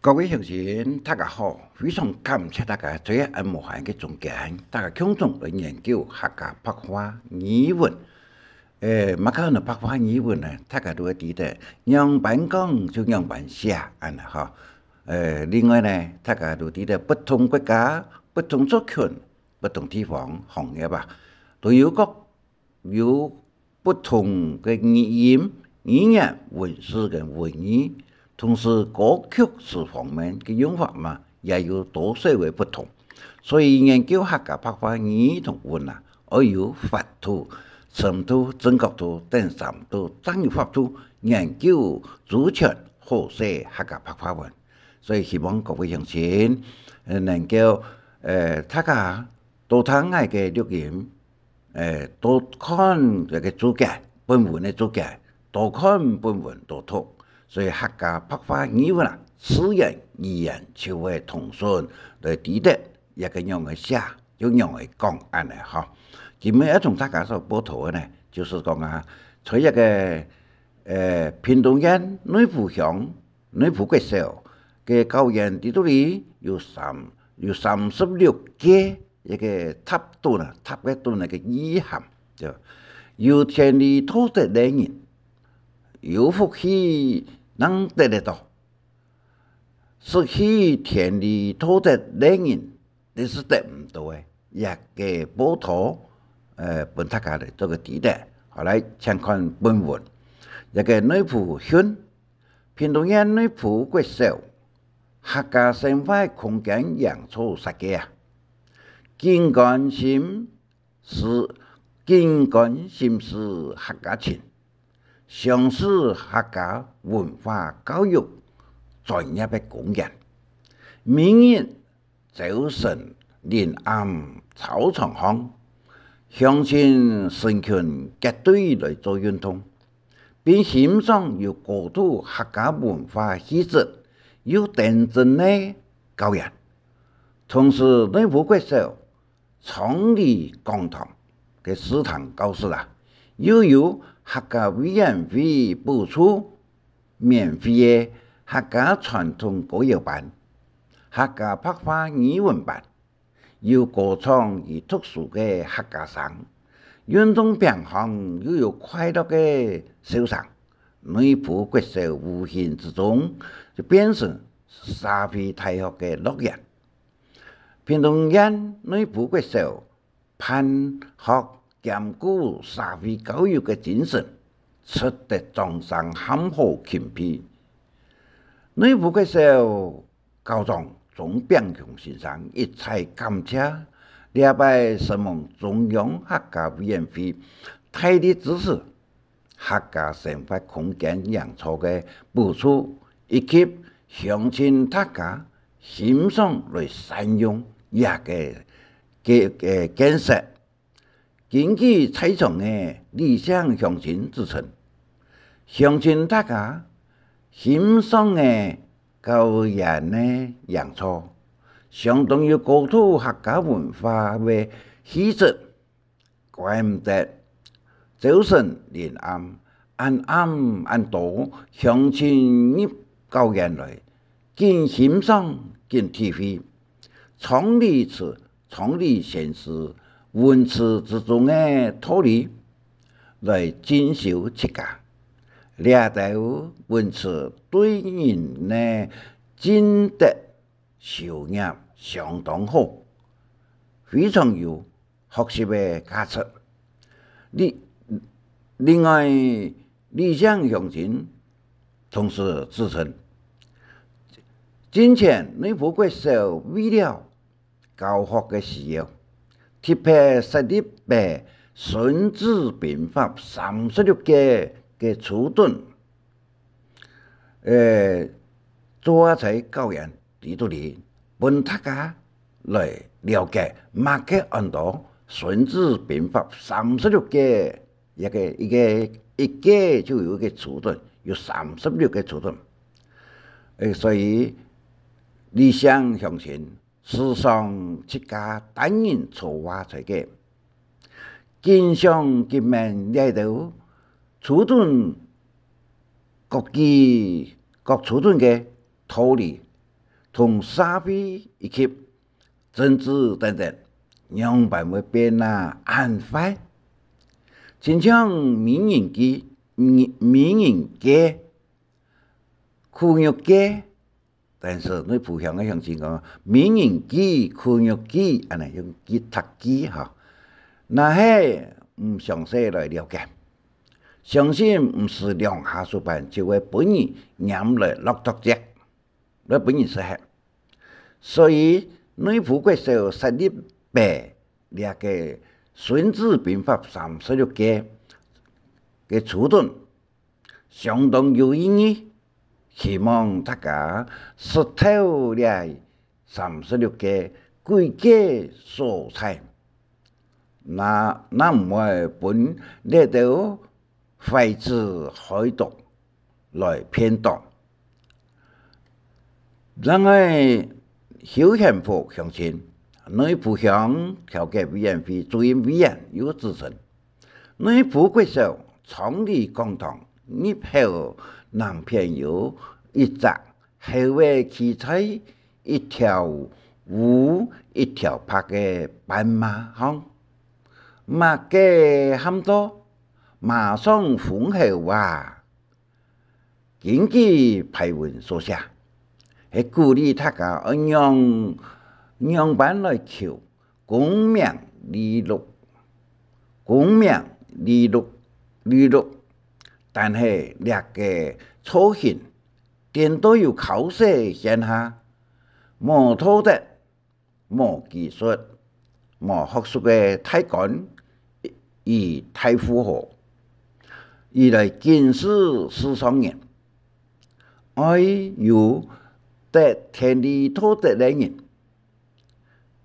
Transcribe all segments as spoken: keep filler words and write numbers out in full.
各位鄉親，大家好！非常感謝大家在恁無閒个中間，大家共同來研究客家白話語文。誒，麼个安到白話語文呢？大家都會知得，仰般講就仰般寫，恁呢吼。誒，另外呢，大家都知得不同國家、不同族群、不同地方、行業啊，都有各有不同个語音、語言、文字个文意，同時歌曲詞方面个用法嘛，也有多少个不同。所以研究客家白話語同文啊，愛有法度、深度、正確度等三度，正有法度研究周全好勢客家白話文。所以希望各位鄉親，呃，能夠，呃，大家多聽𠊎个錄音， 誒，多看這个註解，本文个註解，多看本文多讀。所以客家白話語文啊，自然語言就會通順，來知得這个仰仔寫，又仰仔講恁呢吼。今晡日愛同大家所報導个呢，就係講啊，在這个，誒，屏東縣內埔鄉 內埔國小个校園裡肚裡有三，有三十六屆一个搭躉啊，搭个躉个意涵，對吧？有田裡討得个人，有福氣正得得到，失去田裡討得个人， 你係得毋到个。這个報導，呃，分大家來做个知得。好，來，請看本文。這个內埔鄉，屏東縣內埔國小，客家生活空間營造設計啊，緊關心事，緊關心事客家情，像係客家文化教育專業个公園。每日 朝晨臨暗操場項，鄉親成群結隊來做運動，並欣賞有高度客家文化氣質又端正个校園。同時，內埔國小昌黎講堂个視聽教室啊，又有客家委員會補助 免費个客家傳統歌謠班、客家白話語文班，有歌唱與讀書个客家生，運動坪項又有快樂个笑聲。內埔國小無形之中就變成社會大學个樂園。屏東縣內埔國小 辦學兼顧社會教育个精神，值得掌聲喊好欽佩。內埔國小校長鍾炳雄先生一再感謝這擺承蒙中央客家委員會大力支持， 客家生活空間營造个補助，以及鄉親大家欣賞來善用這个，个，个建設。根據在場个里長鄉親指稱，鄉親大家欣賞个校園个營造，相當有高度客家文化个氣質。 怪毋得，朝晨臨暗，恁暗恁多鄉親入校園來，緊欣賞緊體會，昌黎之，昌黎先師文字之中个道理，來進修自家。這兜文字對人个進德 修業相當好，非常有學習个價值。另，另外，里長鄉親同時指稱，進前內埔國小為了教學个需要，特別設立个孫子兵法三十六計个初等 呃，做啊在校園裡肚裡，分大家來了解麼个安到孫子兵法三十六計，一个，一个，一个就有一个初等，有三十六个初等。呃，所以里長鄉親 時常自家單人坐話在該，緊想緊愐這兜初等各个，各初等个道理，同社會以及政治等等，仰般會變啊恁壞？親像美人計，美，美人計，苦肉計，但是內埔鄉个鄉親講，美人計、苦肉計，恁呢用計、讀計哈。若係毋詳細來了解，相信毋使兩下手板就會分人拈來落毒藥，來分人食忒。所以內埔國小設立个這个孫子兵法三十六計个初衷，相當有意義。希望大家識透這三十六計歸計所在，那，那毋會分這兜壞子害到來騙到。另外，邱顯福鄉親，內埔鄉調解委員會主任委員有指出，內埔國小昌黎講堂入口南片有一隻猴仔企在一條烏一條白个斑馬項，馬仔喊到：「馬上封侯啊！」根據牌文所寫，係鼓勵大家愛仰，仰般來求功名利祿，功名利祿，利祿。但係這个造型顛倒有剾洗現下，無道德、無技術、無學術个大官與大富豪，而來警示世上人，愛有得天理道德个人，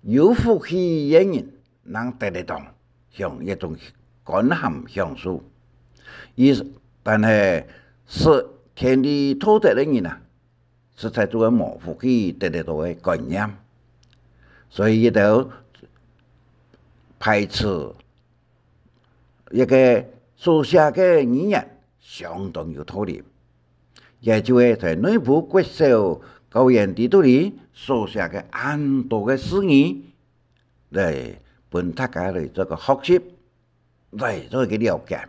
有福氣个人，正得得當享這種甘餡享受。意思，但係失天理道德个人啊，實在就會無福氣得得到个觀念。所以這兜排斥這个所寫个語言相當有道理。也就係在內埔國小教員制度裡所寫个恁多个事情，來分大家來做个學習，來做一个了解。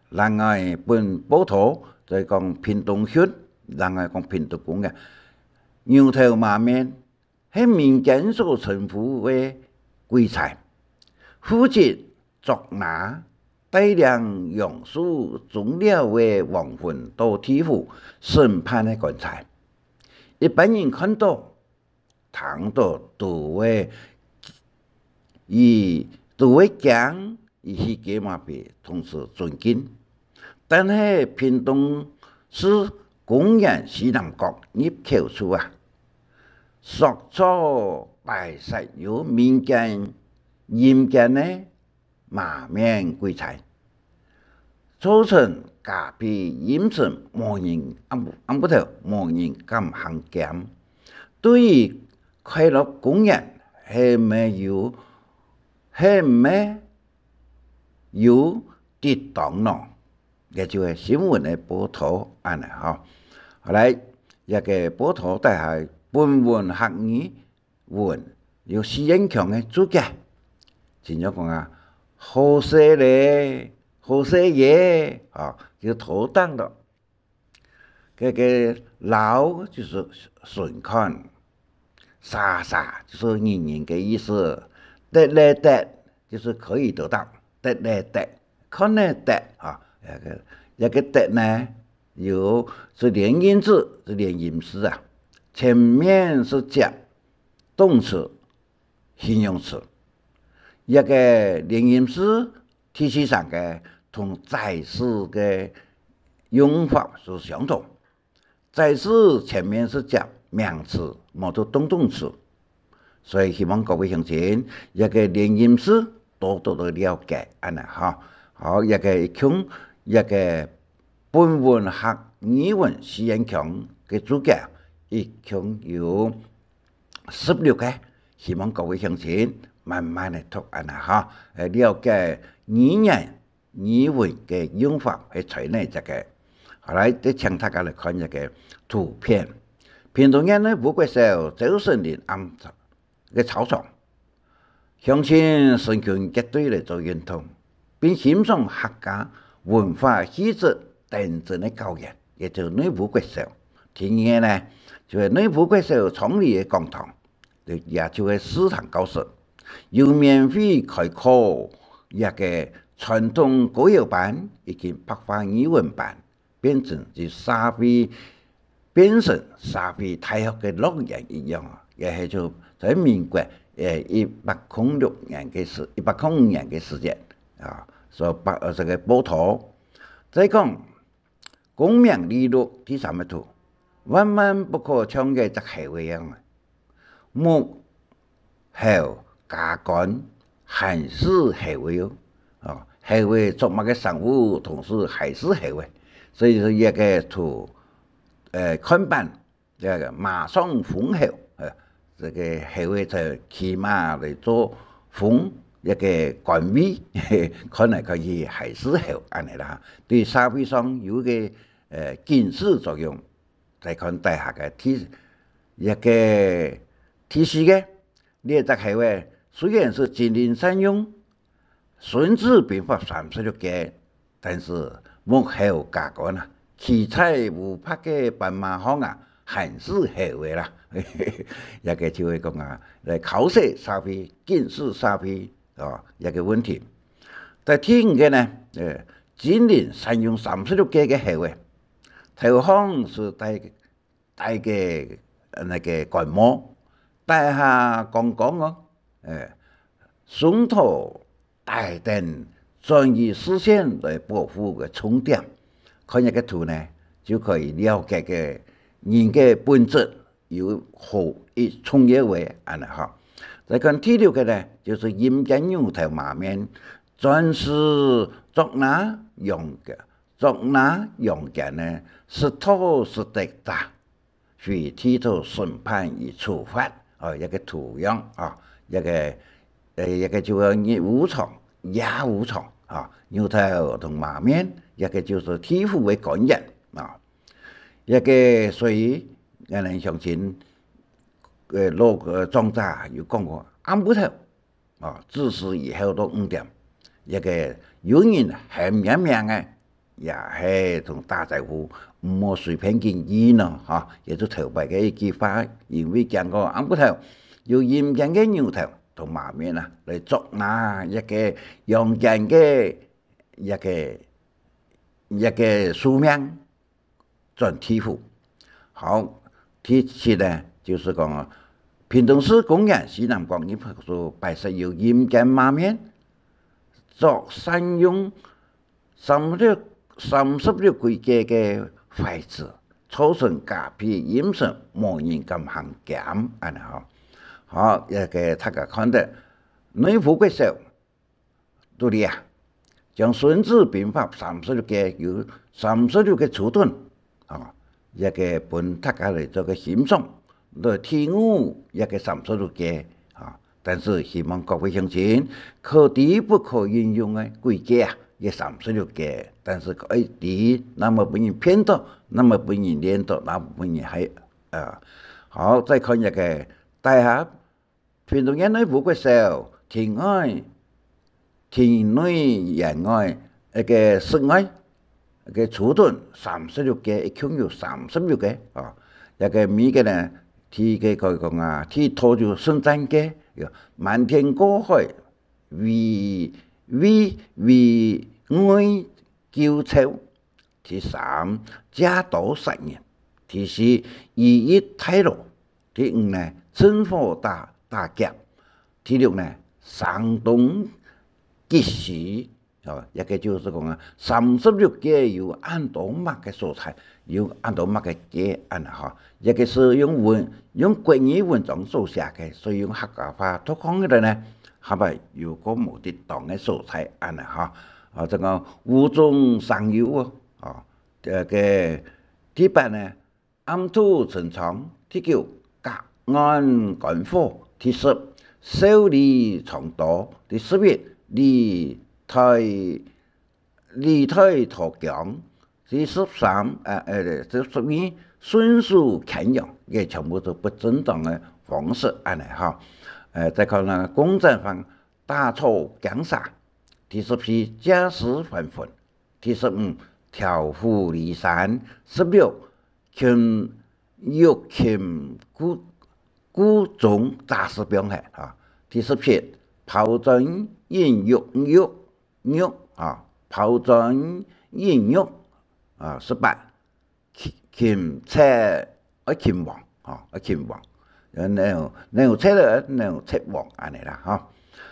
另外，本報導就講屏東縣，另外講屏東公園，牛頭馬面，係民間所稱呼个鬼差，負責捉拿帶領楊樹忠了个亡魂到地府審判个官差。一般人看到、聽到都會，佢都會驚，佢起雞麻痺，同時尊敬。但係屏東市公園西南角入口處啊，索座擺設有民間陰間个馬面鬼差，造成戒備陰森，無人，暗，暗晡頭無人敢行兼。對於快樂公園係毋係有，係毋係有抵擋呢？這就係新聞个報導恁呢吼。好來，這个報導底下本文客語文有四縣腔个註解，親像講啊，好勢咧，好勢耶，啊，就妥當了。這个摎就係順看，煞煞就係人人个意思，得咧得就係可以得到，得咧得，看咧得啊。這个，這个得呢，有，係連音字，係連音字啊，前面係接動詞、形容詞。這个連音字第四聲个同在世个用法係相同。在世前面係接名詞，無做動動詞。所以希望各位鄉親，這个連音字多多个了解，恁呢吼。好，這个一共，這个本文客語文四縣腔个註解，一共有十六个，希望各位鄉親慢慢个讀，恁呢吼，來了解語言 語文个用法係在哪隻个。好來，再請大家來看一个圖片。屏東縣个烏骨小朝晨林暗个操場，鄉親成群結隊來做運動，並欣賞客家文化氣質等真个校園，也就內埔國小。第二个呢，就係內埔國小庄裡个講堂，也就係視聽教室，有免費開課，這个傳統歌謠班以及白話語文班，變成一社會，變成社會大學个樂園一樣啊！也係就在民國，呃，一百空六年个時，一百空五年个時間啊，所以把，呃，這个報導。再講，功名利祿第三个圖，萬萬不可像該隻猴仔樣啊！ 目猴加官，還係猴仔哦。哦，猴仔做麼个生物，同時還係猴仔。所以說，這个圖，呃，看板，這个馬上封侯，呃，這个猴仔就騎馬來做封這个官位，看來看去還係猴，恁樣啦。對社會上有个，呃，警示作用。 再看底下个第，這个第四个，這隻猴仔雖然係精靈善用，孫子兵法三十六計，但是目猴加官啊，騎在烏白个斑馬項啊，還係猴仔啦。這个就係講啊，來考試社會，警示社會，哦，這个問題。在第五个呢，呃，精靈善用三十六計个猴仔，頭項係戴 戴个，呃，該个官帽，戴下光光哦，呃，上頭戴等轉移視線來保護个重點。看這个圖呢，就可以了解个人个本質有好一重要个恁樣吼。再看第六个呢，就係陰間牛頭馬面，專事捉拿陽間，捉拿陽間呢，識逃識得者， 會得到審判與處罰，哦，一个圖樣啊，一个，呃，一个就係日無常，夜無常啊，牛頭同馬面，一个就係地府个官員啊，一个所以，𠊎等鄉親，呃，老，呃，長者有講過，暗晡頭 哦，子時以後到五點，這个有人喊名名个，也係同打招呼，毋好隨便緊去咯，吼，也就頭擺个一句話，因為講過暗晡頭有陰間个牛頭同馬面啊，來捉拿這个陽間个這个，這个壽命。 轉地府。好，第七呢，就係講啊，屏東市公園西南角一百所擺設有陰間馬面，作善用三六，三十六鬼計个壞子，造成假皮陰森，無人敢行兼，恁樣吼。好，這个大家看得，內埔國小 都哩啊，將孫子兵法三十六計有三十六个手段，哦，這个分大家來做个欣賞，來體悟這个三十六計，啊，但是希望各位鄉親可知不可應用个鬼計啊，這三十六計，但是愛知，那麼分人騙到，那麼分人騙到，那麼分人害，啊。好，再看這个大俠 屏東縣內埔國小，庭外、庭內、園外，一个室外，一个手段，三十六个，一共有三十六个，哦。這个每个呢，第一个可以講啊，第一套就聖誕个，有瞒天過海，為，為，為愛救châu。 第三，借刀殺人。第四，以逸待勞。第五呢，趁火打，打劫。第六呢，聲東擊西。哦，這个就係講啊，三十六計有恁多麼个所在，有恁多麼个計恁樣吼。這个係用文，用國語文章所寫个，所以用客家話讀起來呢，還有個無得當个所在恁樣吼。啊，這个無中生有哦。 哦，這个第八呢，暗度陳倉。第九，隔岸觀火。第十，笑裡藏刀。第十一，李代，李代投江。第十三，呃，呃，第十二，順手牽羊，這全部都不正當个方式，恁呢吼。呃，再看呢，共產黨打草驚蛇，第十四，借屍還魂，第十五，調虎離山，十六，擒，欲擒故，故中詐屍放忒，啊，第十七，拋磚引玉，玉，玉，啊，拋磚引玉，啊，十八， 擒賊，愛擒王，吼，愛擒王。呃，扭，扭賊仔，扭賊王，恁呢啦，吼。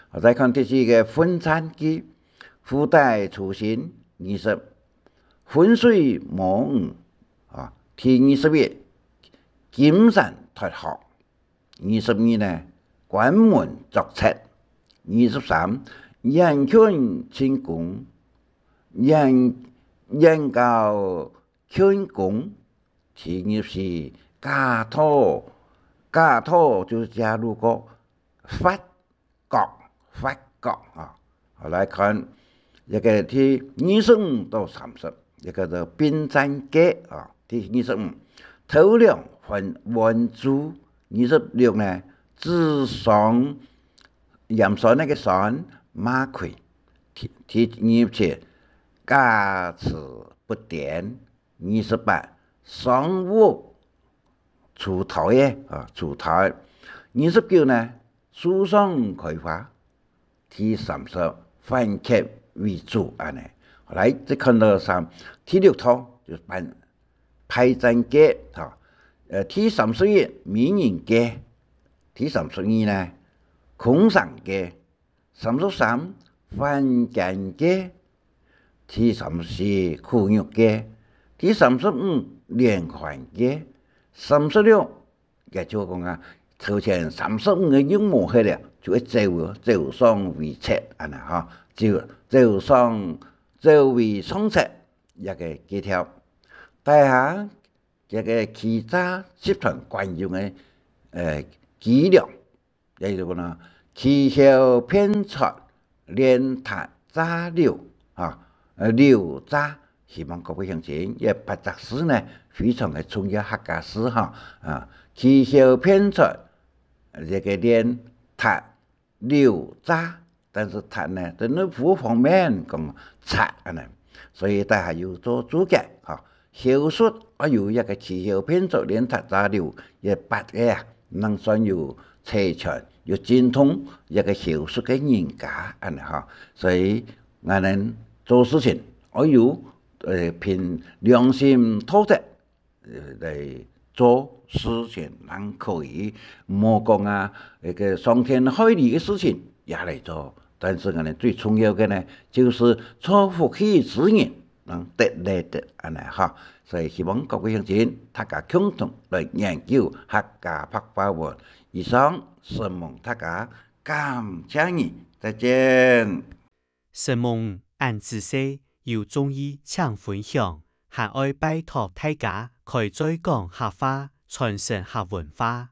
好，再看第四个奮戰記，虎歹出身，二十，浑水摸魚，啊，第二十一，金山奪河，二十二呢，關門捉賊，二十三，鄢郡進攻，鄢，鄢郊 郡公，第二十四，假道，假道就係假路過，發覺，發覺啊。好，來看，這个第二十五到三十，這个係兵戰計啊。第二十五，偷糧還，還珠，二十六呢，紙上，鹽酸个酸，罵佢。第，第二十七，假辭不展， 二十八，上屋除胎仔，啊，除胎。二十九呢，樹上開花。第三十，反客為主，恁呢。來，再看到三，第六套，就係敗，敗戰計，吼。呃，第三十一，美人計。第三十二呢，空城計。 三十三，犯奸計。第三十四，苦肉計。第三十五，連環計。三十六，也就講啊，頭前三十五个肉無忒了，就愛走，走上為賊，恁呢吼，走，走上，走為上賊，這个計條。底下，這个欺詐集團慣用个，呃，伎倆， 也就講呢，欺曉騙財，連達詐溜，啊，呃，溜詐，希望各位鄉親，這八隻字呢，非常个重要客家字哈，啊，欺曉騙財，這个連達溜詐，但是達呢，在內湖方面講賊恁呢，所以大家有做註解哈。 曉術愛有一个欺曉騙財連達詐溜，這八个啊，正算有齊全，有精通一个曉術个人家，恁呢吼。所以，𠊎等做事情愛有，呃，憑良心道德，呃，來做事情，正可以，莫講啊，該个傷天害理个事情也來做。但是𠊎等最重要个呢，就係造福氣之人， 能得來得恁呢哈。所以希望各位鄉親，大家共同來研究客家白話文。以上，承蒙大家，感謝你，再見。承蒙恁仔細，有中意請分享，還愛拜託大家開嘴講客話，傳承客文化。